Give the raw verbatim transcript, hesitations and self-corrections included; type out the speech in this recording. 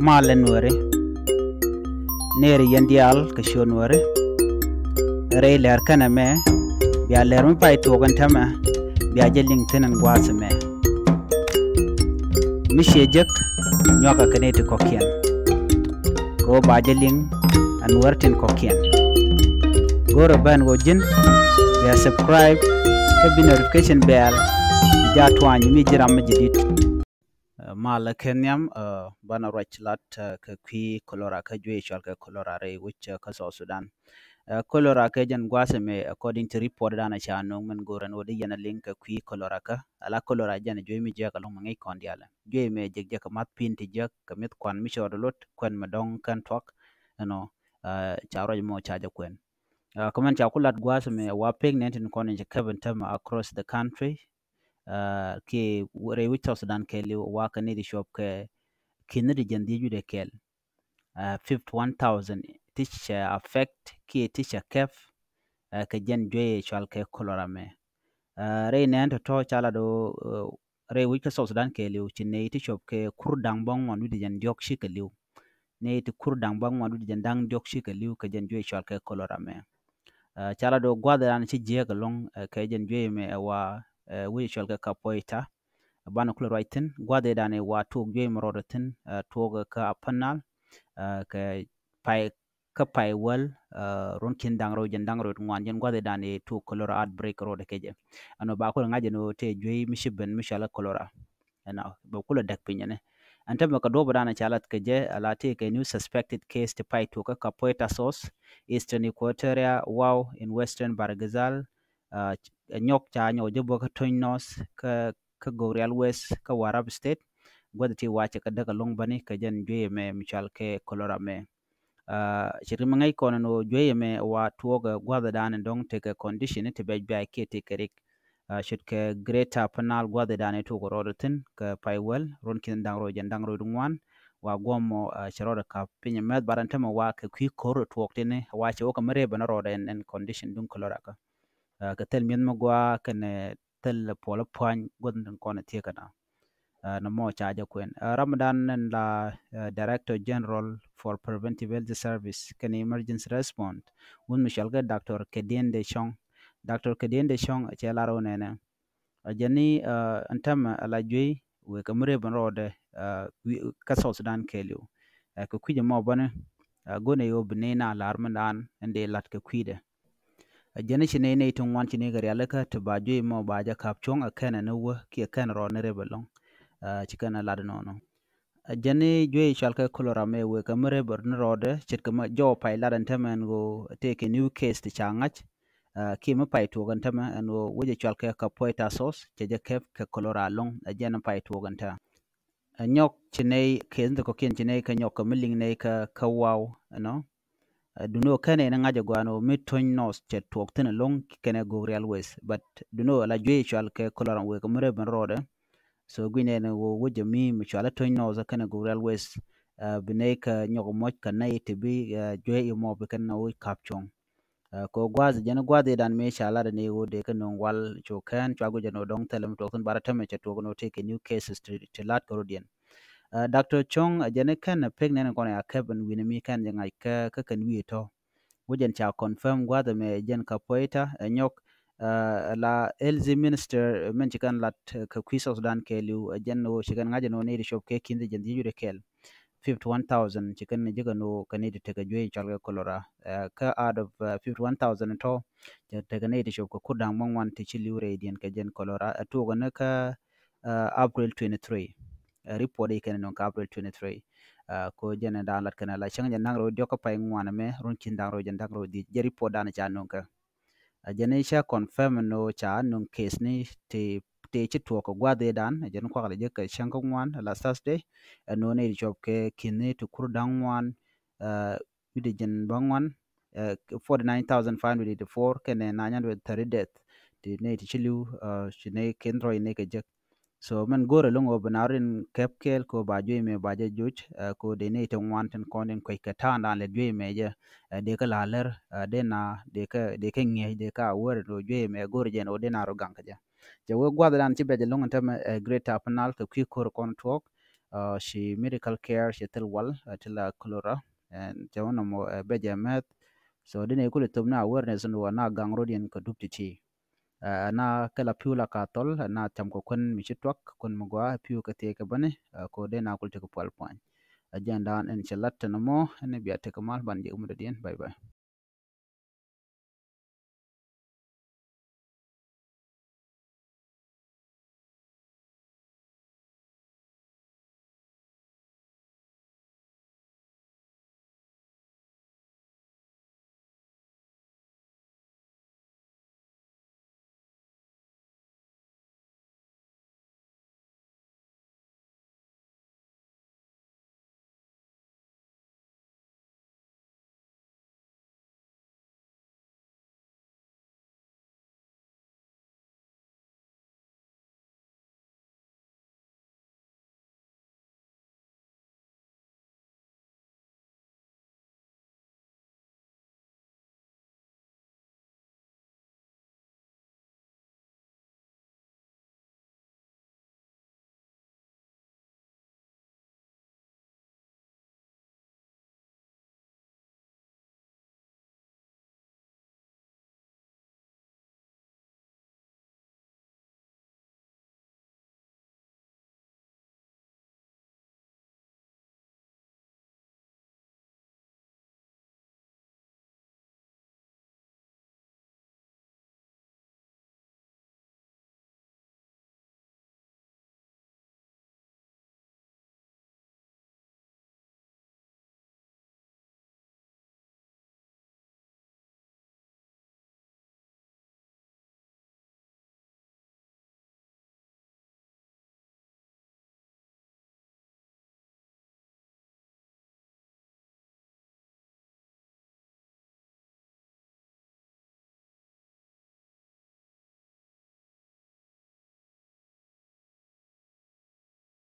Malɛ Nuäri, nɛɛri yɛn diaal kɛ ciöt Nuäri. Rɛy lɛr kɛnɛ mɛ, bia lɛr mi pay tuɔɔk ɛn täämɛ, bia jɛ liŋ thi̱n ɛn gua̱a̱th ɛmɛ. Mi ciɛ jek, nyuakɛ kɛ nɛy ti kɔ̱kiɛn. Kɛ ɣöö ba jɛ liŋ ɛ Nuäär tin kɔ̱kiɛn. Go̱rɛ ben ɣöö ji̱n bia subscribe kä bi notification bell, bi jaa tuany mi ji̱ ram mi jadid. Ɛ, malɛ kɛ nhiam, ɛ, banɛ ruac lat, ɛ, kɛ kui̱ cholera kä juey cɔal kɛ cholera rɛy wec, ɛ, kä South Sudan. Ɛ, cholera kɛ jɛn gua̱a̱th ɛmɛ, according to report dan ɛ ca nöŋ min go̱o̱rɛ ni wä di yɛn a liŋ kɛ kui̱ cholera kä. Ala cholera jɛn ɛ juey mi jiäk ɛlɔ̱ŋ mi ŋäc kɔn diaalɛ. Juey mɛ jek jek kɛ math pi̱n ti jiäk kɛ mi̱th kuan mi cɔɔd lot kuɛn mi dɔ̱ŋ kɛn tuak, you know, ɛ, ca ruac mɔ ca jɛ kuɛn. Ɛ, kɛ mɛn ca ku lat gua̱a̱th ɛmɛ wa pek nɛn tin kɔn in cɛ kɛp in täämɛ across the country. Ɛ, kiɛ rɛy wec South Sudan kɛɛliw wa kɛ nɛy ti cuɔp kɛ ki̱n ni ti jɛn dhiec wi̱dɛ kɛɛl. Ɛ, fifty one thousand ti cɛ affect kiɛ ti cɛ kɛp, ɛ, kɛ jɛn juey cɔal kɛ cholera mɛ. Ɛ, rɛy nɛn tɔ̱tɔ̱ ca lat ɣöö, ɛ, rɛy wec kä South Sudan kɛɛliw ci nɛy ti cuɔp kɛ kur da̱ŋ bäŋuan wi̱dɛ jɛn diɔ̱k cikɛ li̱w. Nɛy ti kur da̱ŋ bäŋuan wi̱dɛ jɛn da̱ŋ diɔ̱k cikɛ li̱w kɛ jɛn juey cɔal kɛ cholera mɛ. Ɛ, ca lat ɣöö gua̱a̱th ɛ dan ci jiääk ɛlɔ̱ŋ, ɛ, kɛ jɛn juey mɛ ɛ wa, ɛ, wec cɔal kɛ Kapoeta. Banɛ kulɛ ruac thi̱n gua̱a̱th ɛ dan ɛ wa tuɔɔk juey mɛ rɔɔdɛ thi̱n, ɛ, tuɔɔk kä Upper Nile, ɛ, kɛ pay kä pay wäl, ɛ, ruɔ̱n ki̱n da̱ŋ rɛw jɛn da̱ŋ rɛw ŋuan jɛn gua̱a̱th ɛ dan ɛ tuɔɔk cholera outbreak rɔɔdɛ kɛ jɛ. Ɛn ɣöö ba kulɛ ŋa̱c ɛn ɣöö tëë juey mi ci ben mi cɔal ɛ cholera. Ɛn ɣöö bɛ kulɛ däk piny ɛnɛ. Ɛn täämɛ kɛ duɔ̱ɔ̱p ɛ dan ɛ ca lath kɛ jɛ ala tëë kɛ new suspected case ti pay tuɔɔk kä Kapoeta South, Eastern Equatoria, Wau, in Western Bahr el Ghazal, ɛ, nyɔk ca nyɔk jɛ bä kä Tony North, kä, kä Gogrial West, kä Warrap State. Gua̱th ti wa cɛ kɛ däk ɛlɔ̱ŋ bäni kɛ jɛn juey mɛ mi cɔal kɛ cholera mɛ. Ɛ, ce̱tkɛ mi ŋäc kɔn ɛn ɣöö juey mɛ wa tuɔɔk ɛ gua̱th ɛ dan ɛ dɔ̱ŋ tekɛ condition ti bɛc bɛ̈ɛ̈c kiɛ tekɛ rik. Ɛ, ce̱tkɛ Greater Upper Nile gua̱th ɛ dan ɛ tuɔɔk rɔɔdɛ thi̱n kɛ pay wäl ruɔ̱n ki̱n da̱ŋ rɛw jɛn da̱ŋ rɛw ŋuan. Wa guɔ̱mɔ, ɛ, cɛ rɔɔdɛ ka̱p piny mɛth, but ɛn täämɛ wa kɛ kui̱ ko̱r tuɔɔk tini wa cɛ wä kɛ mi rep ɛn rɔɔdɛ ɛn, ɛn condition duŋ cholera kä. Ɛ, kɛ thil mi̱eth mi gɔaa kɛnɛ thil puɔl pua̱ny gua̱th ni kɔn ɛ thieekä na. Ɛ, nɔmɔ ca jɛ kuɛn. Ɛ, ram dan ɛn la, ɛ, Director General for Preventive Health Service kɛnɛ Emergency Response, wun mi cɔal kɛ Doctor Kediende Chong. Doctor Kediende Chong cɛ lar wä nɛnɛ. Ɛ, jɛn i̱, ɛ, ɛn täämɛ ala juey wëë kɛ mi rep ɛn rɔɔdɛ, ɛ, wi̱i̱, kä South Sudan kɛɛliw. Ɛ, kɛ kui̱c ɛmɔ bäni, ɛ, go̱n ɛ ɣöö bi nɛy na la̱r mi dan ɛn dee la̱t kɛ kui̱dɛ. Ɛ, jɛn i̱ ci nɛy nɛy ti ŋuan ci nɛy kɛ rialikä ti ba juey mɔ ba jɛ ka̱p cuɔ̱ŋ ɛ kɛn ɛn ɛ wä kiɛ kɛn rɔɔdɛ ni rep ɛlɔ̱ŋ. Ɛ, ci kɛn ɛ lat ɛnɔnɔ. Ɛ, jɛn i̱ juey cɔal kɛ cholera mɛ wëë kɛ mi rep ni rɔɔdɛ ce̱tkɛ mi jɔw pay lat ɛn täämɛ ɛn ɣöö tëë kɛ new case ti ca ŋa̱c. Ɛ, kiɛ mi pay tuɔɔk ɛn täämɛ ɛn ɣöö wec ɛ cɔal kɛ Kapoeta South cɛ jɛ kɛp kɛ cholera ɛlɔ̱ŋ, ɛ, jɛn pay tuɔɔk ɛn täämɛ. Ɛ, nyɔk ci nɛy kɛ ni ti kɔ̱kiɛn ci nɛy kɛ nyɔk kɛ mi liŋ nɛy kɛ, kɛ Wau, you know. Ɛ, duŋni ɣöö kɛn ɛn ŋa̱c ɛ gɔaa ɛn ɣöö mi Tony North cɛ tuɔɔk thi̱n ɛlɔ̱ŋ kɛnɛ Gogrial West. But duŋni ɣöö ala juey cɔal kɛ cholera wëë kɛ mi rep ɛn rɔɔdɛ. So gui̱n ɛn ɣöö wec ɛ mi, mi cɔal ɛ Tony North kɛnɛ Gogrial West, ɛ, bi nɛy kɛ nyɔk muɔ̱c kɛ nɛy ti bi, ɛ, juey mɔ bi kɛn ɛ wec ka̱p cuɔ̱ŋ. Ɛ, kɛ gua̱a̱th jɛn gua̱a̱th i̱ dan mi ca lat ni ɣöö dee kɛ nöŋ wal cu kɛn cua guic ɛn ɣöö dɔ̱ŋ thilɛ mi tuɔɔk thi̱n, but täämɛ cɛ tuɔɔk ɛn ɣöö tëë kɛ new cases ti, ti lat kɛ rɔ̱diɛn. Ɛ, Doctor Chong, ɛ, jɛn i̱ kɛn ɛ pek nɛn kɔn ɛ a kɛp ɛn wi̱ni mi kɛn jɛ ŋa̱c kä, kä kɛn wi̱i̱ tɔ̱. Wec ɛn ca confirm gua̱a̱th ɛmɛ jɛn Kapoeta, ɛ, nyɔk, ɛ, la Health Minister, ɛ, min ci kɛn lat, ɛ, kɛ kui̱ South Sudan kɛɛliw, ɛ, jɛn ɣöö ci kɛn ŋa̱c ɛn ɣöö nɛy ti cuɔp kɛ ki̱n ti jɛn dhiec wi̱dɛ kɛɛl. Fifty one thousand ci kɛn ni ji̱ kɛ no̱o̱ kɛ nɛy ti tekɛ juey cɔal kɛ cholera. Ɛ, kä out of, ɛ, fifty one thousand tɔ̱, cɛ tekɛ nɛy ti cuɔp kɛ kur da̱ŋ bäŋuan ti ci li̱w rɛydiɛn kɛ jɛn cholera. Ɛ, tuɔɔk ni kä, ɛ, April twenty three. Ɛ, report i̱ kɛn nöŋ kä April twenty three. Ɛ, ko jɛn dan lat kɛn la cäŋ jɛ da̱ŋ rɛw diɔ̱k kä pay ŋuan ɛmɛ, ruɔ̱n ki̱n da̱ŋ rɛw jɛn da̱ŋ rɛw dhiec. Jɛ report dan ca nöŋ kɛ. Ɛ, jɛn i̱ cä confirm ɛn ɣöö ca nöŋ case ni ti, ti ci tuɔɔk kɛ gua̱a̱th i̱ dan, ɛ, jɛn kuak lɛ jek kɛ cäŋ kä ŋuan la Thursday, ɛn ɣöö nɛy ti cuɔp kɛ ki̱n ni ti kur da̱ŋ ŋuan, ɛ, wi̱dɛ jɛn bäŋuan, ɛ, forty nine thousand five hundred eighty four kɛnɛ nine hundred thirty death. Ti nɛy ti ci li̱w, ɛ, ci nɛy ken rɔy nɛy kɛ jek. So mɛn go̱o̱rɛ lo̱ŋ ɣöö bi na rin kɛp kɛɛl kɛ ɣöö ba juey mɛ ba jɛ joc, ɛ, kɛ ɣöö dee nɛy ti ŋuan tin kɔn tin kuec kɛ ta̱a̱ŋ dan lɛ juey mɛ jɛ, ɛ, dee kɛ la̱r lär, ɛ, dee na, dee kɛ, dee kɛ ŋi̱eec, dee kɛ aware ɛn ɣöö juey mɛ go̱o̱rɛ jɛ ɛn ɣöö dee na rɔ gaŋ kɛ jɛ. Cɛ wee gua̱th dan ci bɛc ɛlɔ̱ŋ ɛn täämɛ, ɛ, Greater Upper Nile kɛ kui̱ ko̱r kɔn tuɔɔk, Ci medical care ci thil wal, ti la cholera. Cɛ wä nɔmɔ bɛ jɛ mɛth. So di nɛ kul thop ni awareness ni wä na gaŋ rot yɛn kɛ dup ti ti. Na kɛ la piu la ka thɔl na cam kɛ kuän mi ci tuak kuän mi gua piu kɛ thiɛ kɛ bäni. Ko dee na kul ti kɛ pual puany. Agenda in ci lat tɛn mɔ ni bia ti kɛ mal ban jɛ mudɛ diɛn. Bye bye.